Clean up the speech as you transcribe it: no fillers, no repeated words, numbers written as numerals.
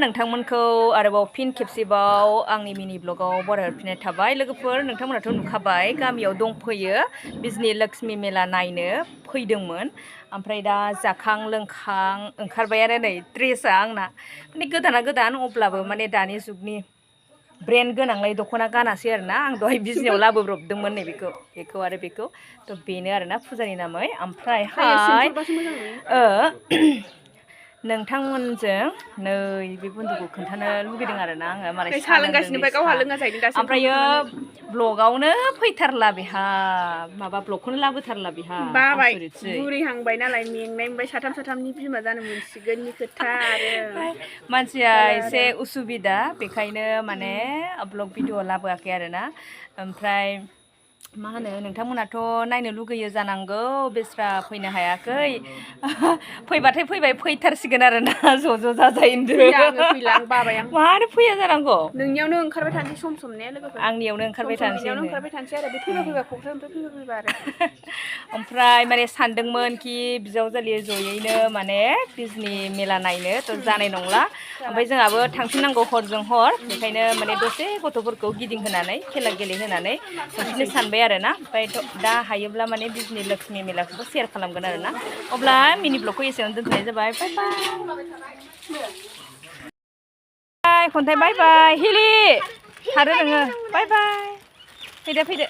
नोंथांमोनखौ आरोबाव फिन खेबसेबाव आंनि मिनि ब्लगाव बरायहरफिननाय थाबाय लोगोफोर नोंथांमोनाथ' नुखाबाय गामियाव दंफैयो बिजनि लक्ष्मी मेला नायनो फैदोंमोन ओमफ्राय दा जाखां लोंखां ओंखारबाय आरो नै ड्रेसआ आंना माने गोदान अब्लाबो माने दानि जुगनि ब्रेन्ड गोनांलाय दख'ना गानासै आरोना आं दहाय बिजनियाव लाबोब्रबदोंमोन नै बेखौ आरो बेखौ थ' बेनो आरोना फुजानि नामै ओमफ्रायहाय नोंथांमोनजों नै बे बुन्दुखौ खोन्थानो लुगैदों आरोना आङो मालाय साहा लोंगासिनो ओमफ्रायो ब्लगावनो फैथारला बेहा माबा ब्लगखौनो लाबोथारला बेहा बाबाय बुरैहांबाय नालाय मेंनाय मोनबाय साथामनि बिमा जानो मोनसिगोननि खोथा आरो मानसिया एसे उसुबिदा बेखायनो माने ब्लग भिडिअ लाबोआखै आरोना ओमफ्राय मा होनो नोंथांमोनाथ' नायनो लुगैयो जानांगौ बेस्रा फैनो हायाखै फैबाथाय फैथारसिगोन आरोना ज' जाजायैनो मानो फैया जानांगौ नोंनियावनो ओंखारबाय थानोसै सम ने लोगोफोर आंनियावनो ओंखारबाय थानोसै आरो बे फैबा क'क्राझारनिफ्राय फैबा आरो ओमफ्राय माने सानदोंमोन कि बिजावजालि जयैनो माने बिजनि मेला नायनो थ' जानाय नंला ओमफ्राय जोंहाबो थांफिननांगौ हरजों हर बेखायनो माने दसे गथ'फोरखौ गिदिंहोनानै खेला गेलेहोनानै थांफिननो सानबाय आरोना ओमफ्राय दा हायोब्ला माने बिजनि लक्ष्मी मेलाखौबो शेयार खालामगोन आरोना अब्ला मिनि ब्लगखौ एसेयावनो दोनथ'नाय जाबाय बाय खन्थाइ बाय हिलि थादो नोङो बाय फैदो